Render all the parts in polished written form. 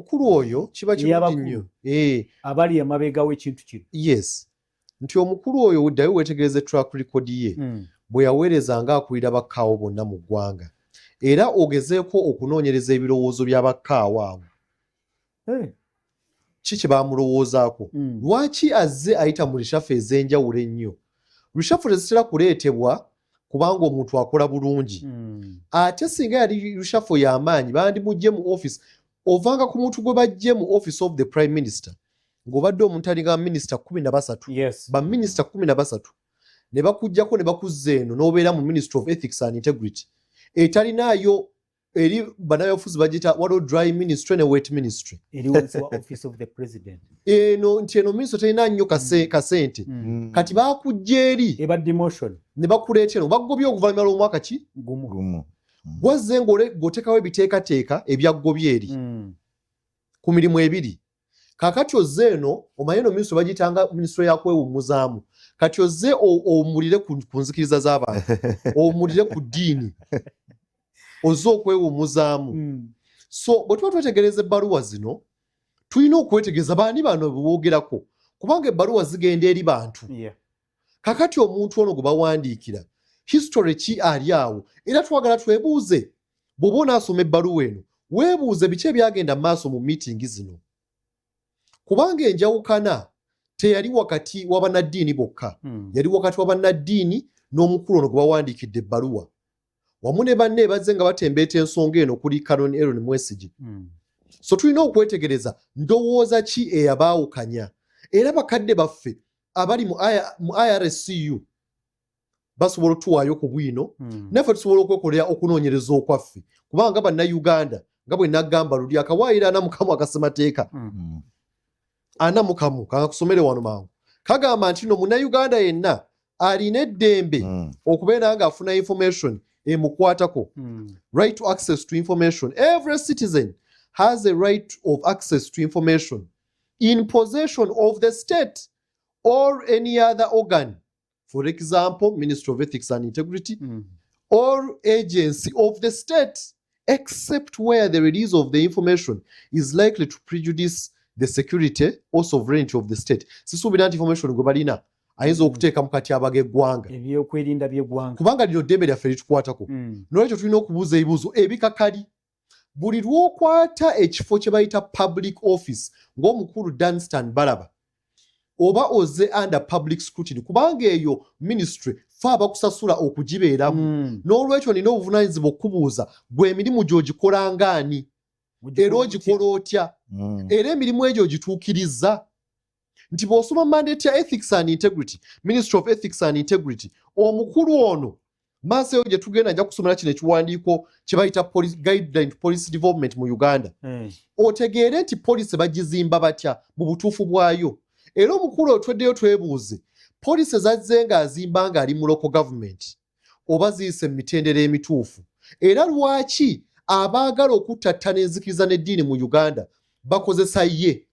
Omukulu oyo kiba kirungi Ey'abakulu. nnyo. Abali emabega w'ekintu kino. Yes, nti omukulu oyo ddayo weetegereze track record ye bwe yaweereza ng'akulira bakkaawo bonna mu ggwanga, era ogezeeko okunoonyereza ebirowoozo by'abakkaawo abo. Ki kye baamulowoozaako? Lwaki azze ayita mu reshuffle ez'enjawulo ennyo? Reshuffle tezitera kuleetebwa kubanga omuntu akola bulungi. Ate singa yali reshuffle y'amaanyi, bandimugye mu office. Ovanga ku muntu gwe bajje mu Office of the Prime Minister ng'obadde omuntu alinga minisita 13, baminisita 13, ne bakuggyako ne bakuzza eno n'obeera mu Ministry of Ethics and Integrity etalinaayo. Eri bannabyabufuzi bagita waliwo dry ministry ne wet ministry. Eri wansi wa Office of the President. Eno nti eno ministry terina nnyo kasente. Kati bakujja eri Eba demotion. ne bakuleeta eno, bagobye okuvannyuma lw'omwaka ki? Gumu. Gumu. Gwazze ng'oteekawo ebiteekateeka ebyaggobye eri ku mirimu ebiri. Kaakati ozze eno, omanye eno minisitule bagiyitanga minisitule yakwewummuzaamu. Kati ozze owummulire ku nzikiriza z'abantu, owummulire ku ddiini, ozze okwewummuzaamu. So bwe tuba twetegereza ebbaluwa zino, tulina okwetegereza baani bano beboogerako, kubanga ebbaluwa zigenda eri bantu. Kakati omuntu ono gwe bawandiikira, history ki ali awo? Era twagala twebuuze, bw'oba onaasoma ebbaluwa eno, weebuuze biki ebyagenda mu maaso mu miitingi zino, kubanga enjawukana teyali wakati wa bannaddiini bokka, yali wakati wa bannaddiini n'omukulu ono gwe bawandiikidde ebbaluwa wamu ne banne bazze nga batembeeta ensonga eno, kuli Canon Aaron Mwesigi. So tulina okwetegereza ndowooza ki eyabaawukanya. Era bakadde baffe abali mu IRCU basobola otuwaayo ku bwino. Naffe tusobola okwekolera okunoonyereza okwaffe, kubanga bannayuganda, nga bwe nagamba luli, akawaayiro 41 akasemateeka, 41, kangakusomere wano mangu, kagamba nti no munnayuganda yenna alina eddembe okubeera ng'afuna information emukwatako. Right to access to information. Every citizen has a right of access to information in possession of the state or any other organ, for example, Ministry of Ethics and Integrity, or agency of the state, except where the release of the information is likely to prejudice the security or sovereignty of the state. Sisuubira nti information gwe balina ayinza okuteeka mu katyabaga eggwanga, ebyokwerinda by'eggwanga, kubanga lino ddembe lyaffe litukwatako. Nolwekyo tulina okubuuza ebibuuzo ebikakali. Buli lw'okwata ekifo kye bayita public office ng'omukulu Danstan Balaba, oba oze under public scrutiny, kubanga eyo ministry fe abakusasula okugibeeramu. N'olwekyo nina obuvunaanyizibwa okukubuuza gwe, emirimu gy'ogikola ngaani, era ogikola otya, era emirimu egyo ogituukiriza? Nti bw'osoma mandate ya Ethics and Integrity, Ministry of Ethics and Integrity, omukulu ono maaso eyo gye tugenda nja kusomera kino ekiwandiiko kye bayita Guideline to Policy Development mu Uganda, otegeere nti policy bagizimba batya mu butuufu bwayo. Era omukulu oyo tweddeyo twebuuze, policy zazze ng'azimba ng'ali mu local government oba ziyise mu mitendera emituufu? Era lwaki abaagala okuttattana enzikiriza n'eddiini mu Uganda bakozesa ye?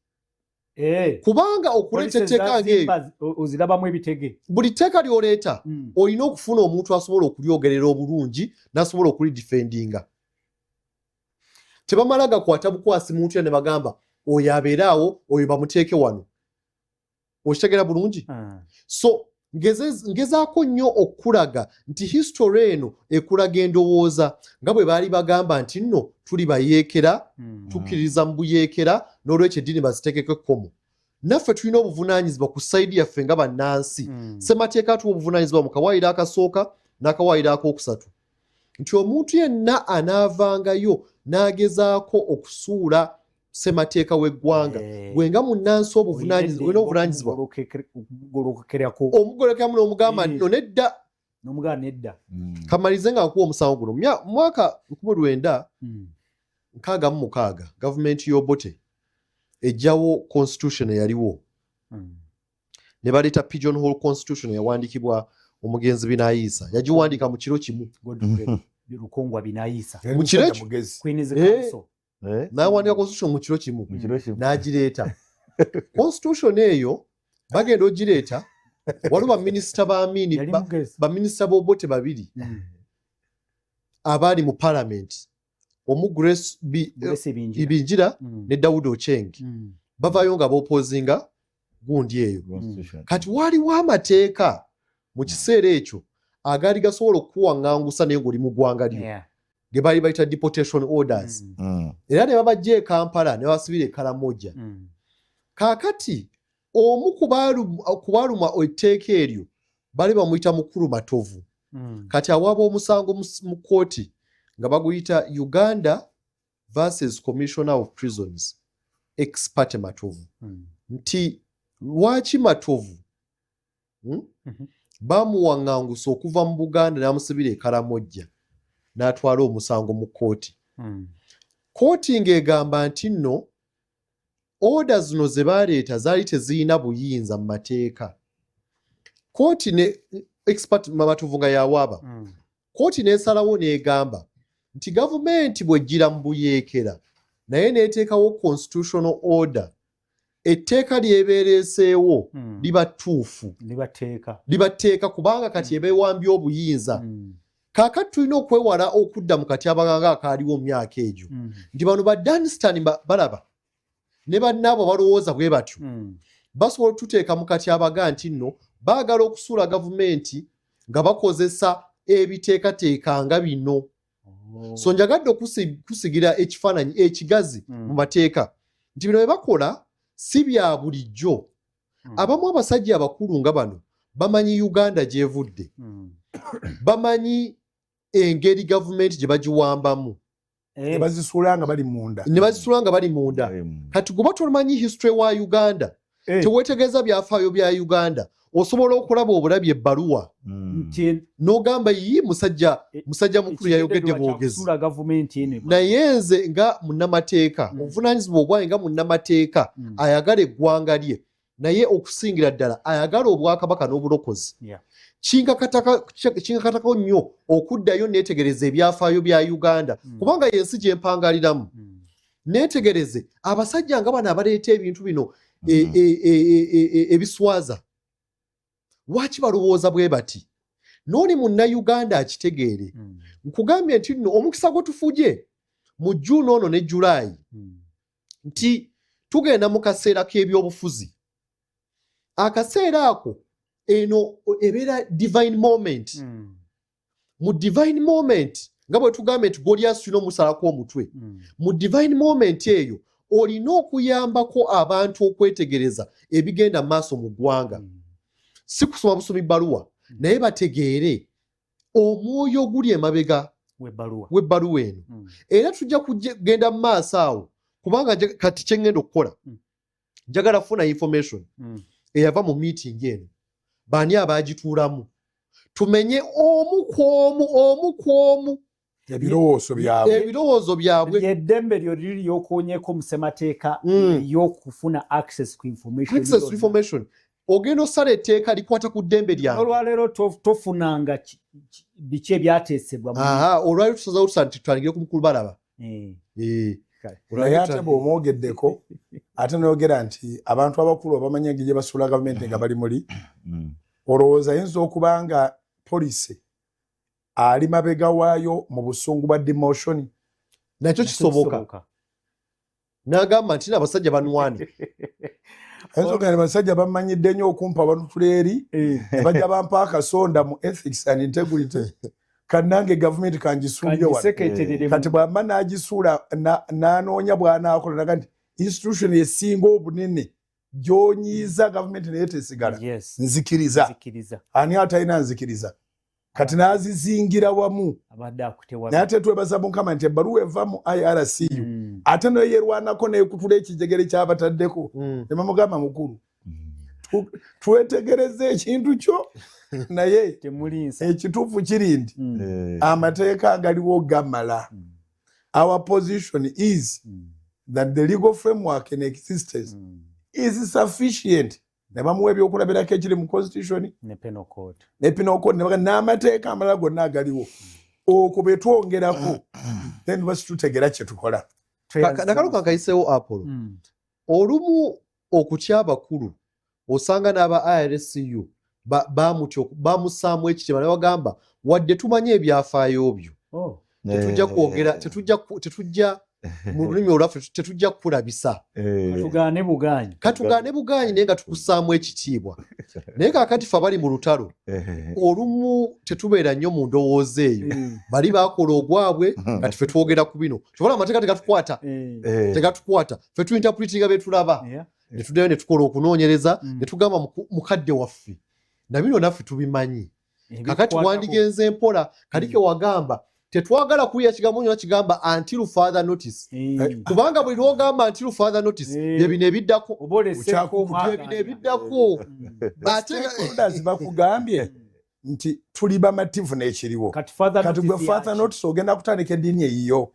Kubanga okuleeta etteeka ng'eyo, ozirabamu ebitege. Buli tteeka ly'oleeta, olina okufuna omuntu asobola okulyogerera obulungi n'asobola okulidefendinga. Tebamala gakwata bukwasi muntu ya ne bagamba oyo abeere awo, oyo bamuteeke wano. Okitegera bulungi? So ngezaako nnyo okulaga nti history eno ekulaga endowooza nga bwe baali bagamba nti nno tuli bayeekera, tukkiririza mu buyeekera, n'olwekyo eddiini baziteekeko ekkomo. Naffe tulina obuvunaanyizibwa ku side yaffe nga bannansi. Ssemateeka atuwa obuvunaanyizibwa mu kawaayiro akasooka n'akawaayiro akookusatu nti omuntu yenna anaavangayo n'agezaako okusuula ssemateeka w'eggwanga, gwe nga munnansi obuvunaanyizibwa, olina obuvunaanyizibwa Ogolokokerako. Omugolekeramu n'omugamba nti no nedda. N'omugamba nedda. Kamalize nga nkuwa omusango guno. Mu mwaka 1966, gavumenti y'Obote ejjawo constitution eyaliwo ne baleeta Pigeon Hole Constitution eyawandiikibwa omugenzi Binayiisa. Yagiwandiika mu kiro kimu. Godfrey Lukongwa Binayiisa. Mu kiro ekyo. Mugezi. Queen's Counsel. N'awandiika constitution mu kiro kimu, Mu kiro kimu. n'agireeta. Constitution eyo bagenda ogireeta, waliwo baminisita ba Amini, Yali mugezi. baminisita b'Obote babiri abaali mu parliament. Omu Grace Grace Ibingira. Ibingira ne Dawudi Ocheng bavaayo nga b'opposinga gundi eyo. Constitution. Kati waaliwo amateeka mu kiseera ekyo agaali gasobola okukuwaŋŋangusa naye ng'oli mu ggwanga lyo, ge baali bayita deportation orders, era ne babajja e Kampala ne babasibira e Karamoja. Kaakati omu ku baalumwa etteeka eryo baali bamuyita Mukulu Matovu. Kati awaaba omusango mu kkooti nga baguyita Uganda versus Commissioner of Prisons ex parte Matovu, nti lwaki Matovu, bamuwaŋŋangusa okuva mu Buganda n'amusibira e Karamojja, n'atwala omusango mu kkooti. Kkooti ng'egamba nti nno order zino ze baaleeta zaali tezirina buyinza mu mateeka. Kkooti ne ex parte Matovu nga yawaaba, kkooti n'esalawo n'egamba nti gavumenti bw'ejjira mu buyeekera naye n'eteekawo constitutional order, etteeka lyebeereeseewo liba ttuufu. Libateeka. Libateeka, kubanga kati eba ewambye obuyinza. Kaakati tulina okwewala okudda mu katyabaga nga akaaliwo mu myaka egyo, nti bano ba Danstan balaba ne bannaabwe balowooza bwe batyo, basobola otuteeka mu katyabaga nti nno baagala okusuula gavumenti nga bakozesa ebiteekateeka nga bino. So njagadde kusigira ekifaananyi ekigazi mu mateeka nti bino bye bakola si bya bulijjo. Abamu abasajja abakulu nga bano bamanyi Uganda gy'evudde, bamanyi engeri gavumenti gye bagiwambamu. Ne bazisuula nga bali munda. Ne bazisuula nga bali munda. Kati guba tomanyi history wa Uganda, teweetegereza byafaayo bya Uganda, osobola okulaba obulabi ebbaluwa n'ogamba, yi musajja, musajja mukulu yayogedde ekigendererwa kya bwogezi. kusuula gavumenti eno. Naye nze nga munnamateeka, obuvunaanyizibwa obwange nga munnamateeka ayagala eggwanga lye, naye okusingira ddala ayagala obwakabaka n'obulokozi, kinkakatako nnyo okuddayo neetegereza ebyafaayo bya Uganda, kubanga yensi gye mpangaliramu. Neetegereze abasajja nga bano abaleeta ebintu bino ebiswaza, lwaki balowooza bwe bati? N'oli munnayuganda akitegeere. Nkugambye nti nno omukisa gwe tufuje mu June ono ne July, nti tugenda mu kaseera k'ebyobufuzi. Akaseera ako eno ebeera divine moment. Mu divine moment, nga bwe tugambye nti Goliath tulina omusalako omutwe, mu divine moment eyo olina okuyambako abantu okwetegereza ebigenda mu maaso mu ggwanga, si kusoma busomi bbaluwa, naye bategeere omwoyo oguli emabega w'ebbaluwa w'ebbaluwa eno. Era tujja kugenda mu maaso awo, kubanga kati kye ŋŋenda okukola, njagala kufuna information eyava mu meeting eno, baani abaagituulamu, tumenye omu ku omu, omu ku omu, ebirowoozo byabwe. Ebirowoozo byabwe. Lyeddembe lyo liri lyokuwonyeko mu ssemateeka y'okufuna access ku information Access to yonna. information. Ogenda osala etteeka likwata ku ddembe lyange. Olwaleero tofunanga biki ebyateesebwa Aha, olwali tusazawo tusa nti tutandikire ku mukulu balaba. Eh, Kale. olwali Naye ate bw'omwogeddeko, ate noyogera nti abantu abakulu abamanyi engeri gye basuula gavumenti nga bali muli, olowooza ayinza okuba nga policy ali mabega waayo mu busungu bwa demotion? Nakyo kisoboka, n'agamba nti n'abasajja banwane. Ayinza okugamba nti basajja bamanyidde nnyo okumpa banutula eri, ne bajja bampa akasonda mu ethics and integrity, kannange gavumenti kangisuulire wano. Kangiseketerere. Kati bw'aba n'agisuula n'anoonya bw'anaakola naga nti institution esinga obunene gy'onyiiza gavumenti naye tesigala. Nzikiriza. Nzikiriza. Ani atalina nzikiriza? Kati n'azizingira wamu. Abadde akutewa. Naye ate twebaza Mukama nti ebbaluwa eva mu IRCU, ate nayo yerwanako nekutula ekijegere kyabataddeko, ne bamugamba, mukulu, twetegereze ekintu kyo, naye Temulinsa. ekituufu kiri nti amateeka agaliwo gamala. Our position is that the legal framework in existence is sufficient. Ne bamuwa ebyokulabirako ekiri mu constitution ne penal code. Ne penal code, ne baga n'amateeka amalala gonna agaliwo, okwo bwe twongerako, then lwaki tutegera kye tukola. Nakalo kankayiseewo, Apollo. Olumu okutya abakulu, osanga n'aba IRCU bamussaamu ekitiibwa ne bagamba, wadde tumanye ebyafaayo byo, Oh. Tetujja kwogera, tetujja mu lulimi olwaffe, tetujja kukulabisa. Katugaane bugaanyi. Katugaane bugaanyi, naye nga tukussaamu ekitiibwa. Naye kaakati fe abali mu lutalo, olumu tetubeera nnyo mu ndowooza eyo. Bali bakola ogwabwe, kati fe twogera ku bino. Tubala amateeka tegatukwata. Tegatukwata. Fe tuinterpretinga betulaba, ne tuddayo ne tukola okunoonyereza, ne tugamba mukadde waffe na bino naffe tubimanyi. Kakati wandigenze mpola kali ke wagamba, tetwagala kuwulira kigambo nyona kigamba "until further notice", kubanga buli lwogamba "until further notice", bye bino ebiddako. Oba oleseko Bye bino ebiddako. Ate Stakeholders bakugambye nti tuli bamativu n'ekiriwo. Kati further Kati gwe notice further yaki? notice ogenda kutandika eddiini eyiyo.